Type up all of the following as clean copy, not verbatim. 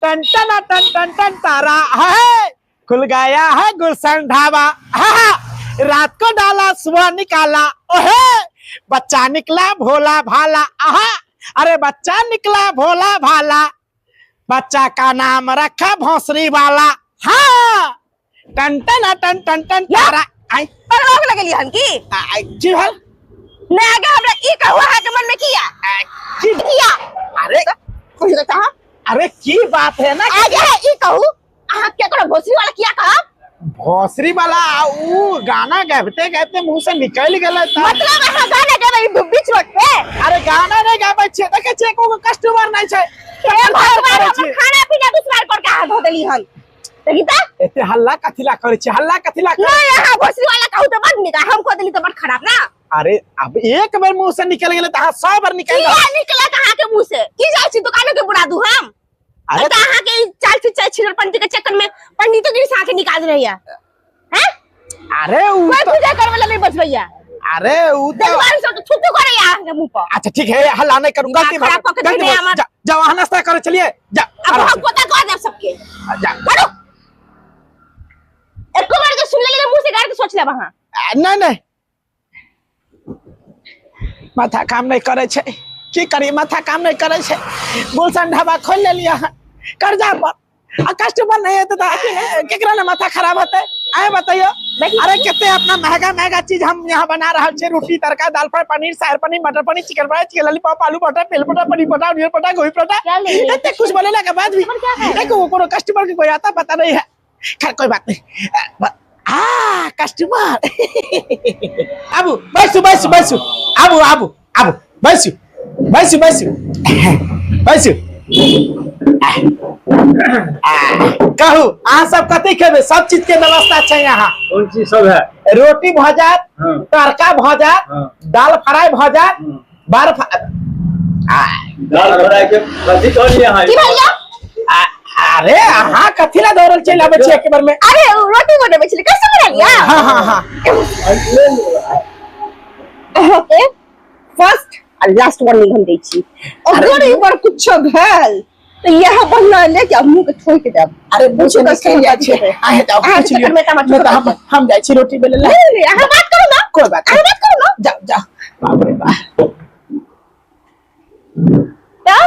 Ton टन टन टन टन तारा है, खुल गया है गुलशन ढाबा। हाँ, रात को डाला सुबह निकाला, ओहे बच्चा निकला भोला भाला। आहा, अरे बच्चा निकला भोला भाला, बच्चा का नाम रखा भोसरी वाला। हाँ, टन टन टन टन टन तारा। आई पगला उगला गेलियै हन की? आई की भेल? नहि आगे हमरा ई कहू अहाँके मन में किया की किया? अरे कहियो तऽ अहाँ अरे की बात है ना? आगे है ई कहू अहाँ केकरो भोसरी वाला किया कहब? भोसरी वाला ऊ गाना गाबते गाबते मुंह से निकल गेलै त। मतलब अहाँ गाना गाबै बीच रोड पे? अरे गाना नहीं गाबै छियै, देखै छियै एको गो कस्टमर नहीं छै। हे भगवान, हमर खाना पीना दुश्मन कर के अहाँ धो देली हन। देखी तऽ एते हल्ला कथिला करै छियै, हल्ला कथिला करै? नहीं अहाँ भोसरी वाला कहू तऽ बड नीक, हम कह देली तऽ बड खराब ना। अरे अब एक बेर मुंह से निकल गेलै तऽ अहाँ 100 बेर निकल किया निकलत अहाँ के मुंह से? की जाइ छी दुकानो के बुरा दू हम? अरे तऽ अहाँ के चाल फिर चाल छिनरपंती के चक्कर में पंडितो गिरी से अहाँ के निकाल रही है। हैं? अरे ऊ कोई तो पूजा करे वाला नहीं बचबैया। अरे ऊ तो भगवान सब तो थू थू करैया अहाँ के मुंह पर। अच्छा ठीक है, हल्ला नहीं करूंगा, गलती खराब कऽ के गलती देने हमर। जा, जाओ अहाँ नाश्ता करो, चलिए जा। अब आराम हम से। पोता कह देब सबके। जा। करू। एको बार के सुन लेले मुंह से गाड़ के सोच लेब अहाँ। नहीं नहीं, माथा काम नहीं करे छै, की करी, माथा काम नहीं करे छै। गुलशन ढाबा खोल लेलियै हन कर्जा पर, आ कस्टमर नहीं हेतै तऽ केकरा ने माथा खराब हेतै? आए बताइयो। अरे कते अपना महंगा महंगा चीज हम यहाँ बना रहल छियै, रोटी तड़का दाल फ्राई पनीर शाही paneer matar paneer chicken fry chicken lollipop आलू परोठा पेल परोठा पनीर परोठा ऑनियन परोठा गोभी परोठा, क्या ले लिए? एते कुछ बनेला के बाद भी क्या है? एको कोनो कस्टमर के कोई आता पता नहीं है। खैर कोई बात नहीं। आ कस्टमर आबू, बैसू बैसू बैसू, आबू आबू आबू, बैसू बैसू बैसू बैसू। कहू अहाँ सब कथी खेबै? सब चीज के व्यवस्था छै यहाँ। कोन चीज सब है? रोटी भऽ जायत, तड़का भऽ जायत, दाल फ्राई भऽ जायत, बार दाल फ्राई के कथी कहलियै अहाँ? की भेल यौ? अरे अहाँ कथी ला दौड़ल चलि आबै छियै एक बेर में? अरे उ रोटी बनबै छलै, कैसे बनेलियै? हाँ हाँ हाँ। अहाँके फर्स्ट आ लास्ट वार्निंग हम दै छी, अगर एक बार कुछो भेल तऽ इएह बहना ले के मुंह के ठोकि देब। अरे पूछे नहीं कस्टमर जाइ छियै। अहें जाउ, अहाँ पूछि लियौ। चक्कर में तऽ हमर नहि तऽ हम जाइ छी रोटी बेलै लए। नहीं, नहीं, अहाँ बात करू ना। कोई बात अहाँ बात करू ना। जाओ जाओ। बाप रे बाप। तऽ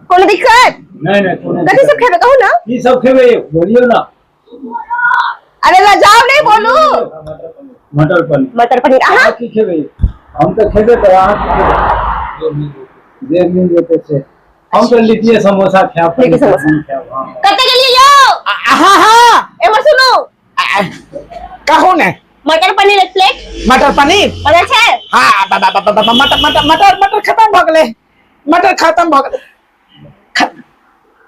कोनो दिक्कत? नहीं नहीं, कोनो कथी सब खेबै कहू ना? की सब खेबै बोलियौ ना। अरे लजाओ नहीं, बोलू। मटर पनीर। मटर पनीर। अहाँ अहाँ की खेबै? हम तऽ खेबे करब, अहाँ की खेबै? जे मिल जेतै से। हम तऽ लिट्टिए समोसा खायब। लिट्टी समोसा। खायब, हाँ। कतऽ गेलियै यौ? हाँ हाँ। एम्हर सुनू। कहू ने। मटर पनीर एक प्लेट। मटर पनीर? बनल छै? हाँ, बा, बा, बा, बा, बा, मटर, मटर, मटर, मटर खत्म भऽ गेलै, मटर खत्म भऽ गेलै।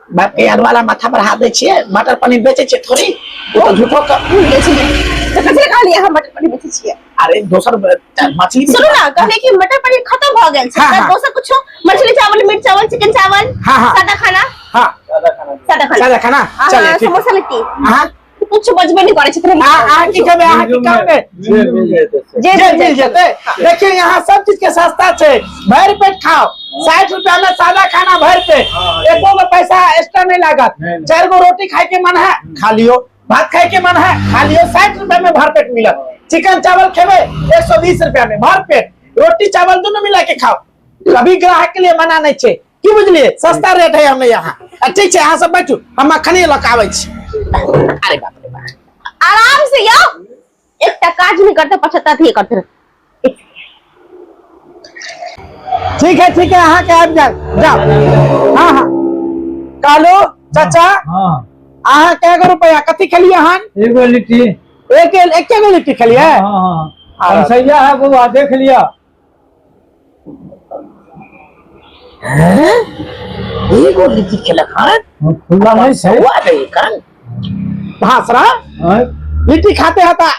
बाप के याद वाला माथा पर हाथ दै छियै, मटर पनीर बेचै छियै थोड़ी, ओ तऽ झूठो के बेचै छियै। तऽ कथी लए कहलियै अहाँ मटर पनीर बेचै छियै? अरे दोसर मछली सुनू ना, कहलियै कि मटर पनीर खत्म भऽ गेल छै, हाँ, तऽ हाँ। दोसर कुछो, मछली चावल, मीट चावल, चिकन चावल, हाँ, हाँ। सादा खाना। हाँ। सादा खाना। सादा खाना। सादा खाना। अहाँ चलिए, ठीक। समोसा लिट्टी। अहाँ? कुछ बजबे नहीं करे छै। अहाँ की खेबै? अहाँ की कहबै? जे मिल जेतै से। जे जे मिल जेतै। देखियौ यहाँ सब चीज के सस्ता छै, भरि पेट खाओ, 60 रुपया में सादा खाना भरि पेट, हाँ, एको गो पैसा एक्स्ट्रा नहीं लागत। नहीं, नहीं। 4 गो रोटी खाए के मन है खा लियो, भात खाए के मन है खा लियो, 60 रुपया में भर पेट मिलत। चिकन चावल खेबै 120 रुपया में भर पेट, रोटी चावल दोनों मिला के खाओ, कभी ग्राहक के लिए मना नहीं छै। की बुझलिए? सस्ता रेट है हमें यहाँ। ठीक छै, अहाँ सब बैठू, हम अखनी लऽ के आबै छी। अरे बाप रे बाप। आराम से यौ, एकटा काज नहीं करते पछता थी करते। ठीक है ठीक है, अहाँ के आबि जाओ, जाओ। हाँ हाँ। कालू चाचा, हाँ। अहाँ कै गो रुपया कथी खेलिए हन? एगो लिट्टी। एक एके गो लिट्टी खेलिए? हाँ, हाँ, हाँ। सैया है बउआ, देख लिया। हैं? एगो लिट्टी खेलक हन? हाँ, खुला नहीं छै। हुआ नहीं कन। भासरा? हाँ। लिट्टी खाते हैं ता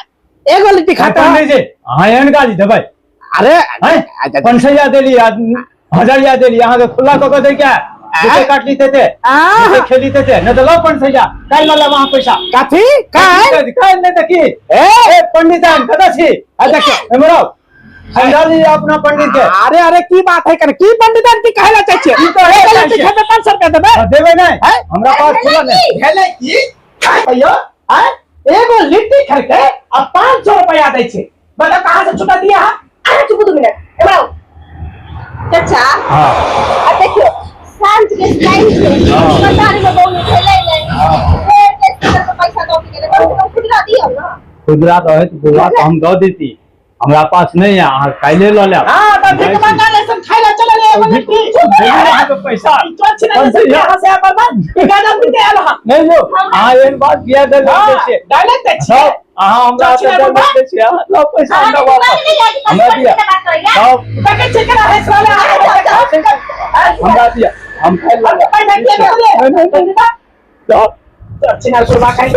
एगो लिट्टी खाते हैं। पंडित जी, अहाँ एहन गाली देबै? अरे, हैं? अच्छा, पंसैया देली, हजरिया देली, अहाँ के खुला कऽ के दै के? जते काटली तेते, जते खेली तेते, नहि तऽ लऽ पंसैया, काल्हि लऽ लेब अहाँ पैसा। कथी? काल्हि? काल्हि नहि तऽ की? ए, ए, पंडित साहब, कतऽ छी? आ, देखियौ। एम्हर आउ। समझा लीजिए अपना पंडित के। अरे अरे की बात है कने की पंडित की कहला चाहै छियै? की कहै एगो चाहै लिट्टी छियै? खेबै 500 रुपया देबै? हाँ, देबै नहीं। हैं? हमरा पास खुला नहीं। भेलै की? आँय भैया, आँय? एगो लिट्टी खरीदे आ 500 रुपया दै छै, बताओ कहाँ से छुटा दिया? अहाँ चुप 2 मिनट, एमहर आउ चाचा। हाँ। आ देखियो, साँझ के टाइम छै। हाँ। दुकानदारी में बहुत भेलै नहि। हाँ। फेर के स्कैनर पर पैसा दऽ के गेलै, कम से कम खुदरा दियौ ना। खुदरा रहत बोला तो हम दऽ देती, हमरा पास नहीं है, अहाँ काल्हे लऽ लेब। हाँ, तऽ भिख मांगा जैसन खाइ ला चलल एगो लिट्टी। अहाँके पैसा चल छिना जैसन यहाँ से अपन बात गाना पीते आयल हँ। नहीं यौ, अहाँ एहन बात किया दे हाँ, छियै? डायलॉग दै छियै। सब अहाँ हमरा चल छिना दे बुढ़बा। दै छियै, अहाँ लऽ पैसा अहाँ हमरा के वापस दिमाग नहि लागि हमरा दिअ। बात करैया। सब देखै छियै केना हँसि रहलै अहाँ। हमरा दिअ, हम खाइ हम लऽ पैसा किया देलियै? नहीं, नहीं, नहीं। सब चल छिना बुढ़बा खाइ।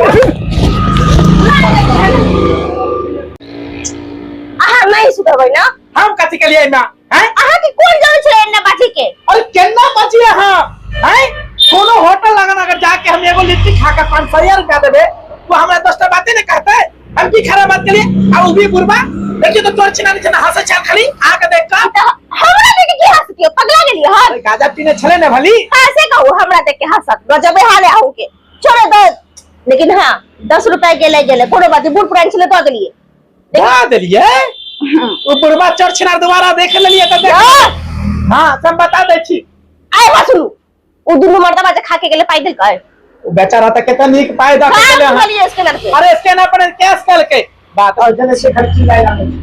अहाँ नहि सुधरबै ना। हम कथी के लिए एहिमे हैं? अहाँ के कोन जान छै एन्ने बाजी के? अरे केना बची अहाँ हैं? कोनो होटल लगन अगर जाके हम एगो लिट्टी खा के 500 रुपया देबे, वो हमरा 10टा बातें नहीं कहते। हम की खराब बात के लिए? आ उ भी बुढ़बा देखियो तो चोर छिना नहीं छना, हंसे छल खाली आके देख का। तऽ हमरा देख के की हंसतियो? पगला गेलियै हन? अरे गाजा पीने छले ने भली। हाँ, से कहू, हमरा देख के हंसत? गजबे हाल है अहूँ के। छोड़ो दो, लेकिन हाँ, 10 रुपया गेले गेले, कोनो बात नहीं, बूढ़ पुरान छलै, दऽ देलियै। दे देलिए। उ बुढ़बा चोर छिना दोबारा देख लेलिए तऽ देख। हाँ, सब बता दै छी। आइ बा सुनू, उ दुनू मर्दबा जे खा के गेलै, पाइ देलकै? उ बेचारा तऽ केते नीक पाइ दऽ के कहाँ गेलै हन। सुनलियै स्कैनर पे? अरे स्कैनर पर कैश कलकै बात। और जने से खर्ची लाइ आनै छी।